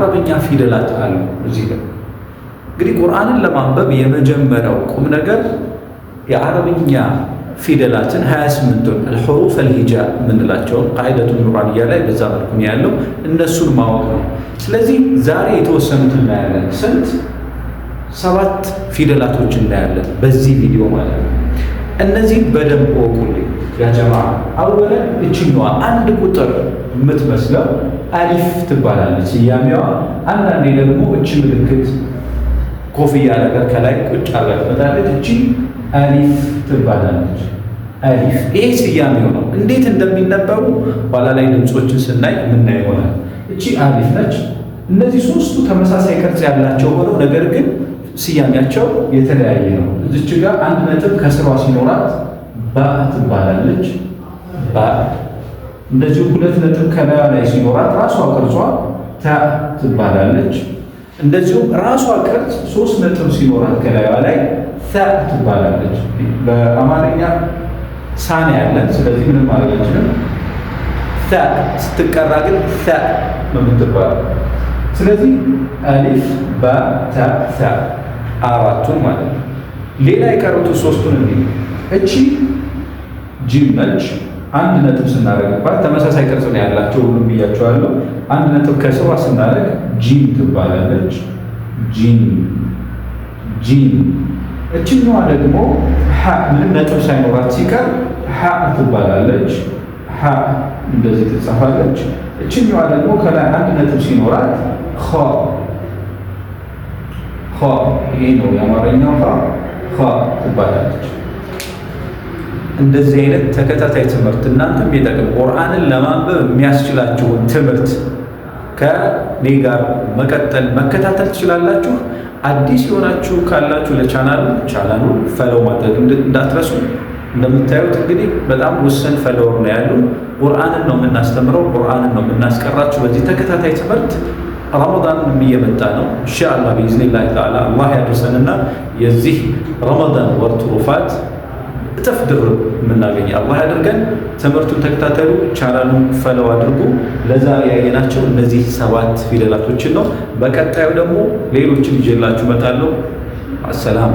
የአረብኛ ፊደላት አሉ። እዚህ ጋር እንግዲህ ቁርአንን ለማንበብ የመጀመሪያው ቁም ነገር የአረብኛ ፊደላትን 28ቱን الحروف الهجاء የምንላቸውን قاعدة نورانية ላይ በዛ መልኩ ያለው እነሱን ማወቅ ነው። ስለዚህ ዛሬ የተወሰኑት እናያለን። ስንት? ሰባት ፊደላቶች እናያለን በዚህ ቪዲዮ ማለት ነው። እነዚህ በደንብ እወቁልኝ يا جماعة። أولا እችኛዋ አንድ ቁጥር የምትመስለው አሊፍ ትባላለች ስያሜዋ። አንዳንዴ ደግሞ እቺ ምልክት ኮፍያ ነገር ከላይ ቁጭ አድርጋ ትመጣለች። እቺ አሊፍ ትባላለች። አሊፍ ይሄ ስያሜው ነው። እንዴት እንደሚነበቡ ኋላ ላይ ድምፆችን ስናይ የምናየው ይሆናል። እቺ አሊፍ ነች። እነዚህ ሶስቱ ተመሳሳይ ቅርጽ ያላቸው ሆነው ነገር ግን ስያሜያቸው የተለያየ ነው። እዚች ጋር አንድ ነጥብ ከስሯ ሲኖራት ባ ትባላለች። ባ። እንደዚሁ ሁለት ነጥብ ከላዩ ላይ ሲኖራት ራሷ ቅርጿ ታ ትባላለች። እንደዚሁም ራሷ ቅርጽ ሶስት ነጥብ ሲኖራት ከላዩ ላይ ታ ትባላለች። በአማርኛ ሳን ያለን፣ ስለዚህ ምንም ማድረግ አንችልም። ታ ስትቀራ ግን ታ ነው የምትባለው። ስለዚህ አሊፍ፣ ባ፣ ታ፣ ታ አራቱን ማለት ነው። ሌላ የቀሩት ሶስቱን እንዲህ እቺ ጂም ነች። አንድ ነጥብ ስናደርግባት ተመሳሳይ ቅርጽ ነው ያላቸው ሁሉም ብያቸዋለሁ። አንድ ነጥብ ከስሯ ስናደርግ ጂም ትባላለች። ጂም ጂም። እችኛዋ ደግሞ ሀ ምንም ነጥብ ሳይኖራት ሲቀር ሀ ትባላለች። ሀ እንደዚህ ትጻፋለች። እችኛዋ ደግሞ ከላይ አንድ ነጥብ ሲኖራት ኸ ኸ። ይሄ ነው የአማርኛው ኸ፣ ኸ ትባላለች። እንደዚህ አይነት ተከታታይ ትምህርት እናንተም የሚጠቅም ቁርአንን ለማንበብ የሚያስችላችሁን ትምህርት ከኔ ጋር መቀጠል መከታተል ትችላላችሁ። አዲስ የሆናችሁ ካላችሁ ለቻናሉ ቻናሉን follow ማድረግ እንዳትረሱ። እንደምታዩት እንግዲህ በጣም ውስን follower ነው ያሉ። ቁርአንን ነው የምናስተምረው፣ ቁርአንን ነው የምናስቀራችሁ በዚህ ተከታታይ ትምህርት። ረመዳንም እየመጣ ነው። ኢንሻአላህ بإذن الله تعالى አላህ ያድርሰንና የዚህ ረመዳን ወር ትሩፋት እጥፍ ድርብ የምናገኝ አላህ ያድርገን። ትምህርቱን ተከታተሉ፣ ቻናሉን follow አድርጉ። ለዛሬ ያየናቸው እነዚህ ሰባት ፊደላቶችን ነው። በቀጣዩ ደግሞ ሌሎችን ይዤላችሁ እመጣለሁ። አሰላም።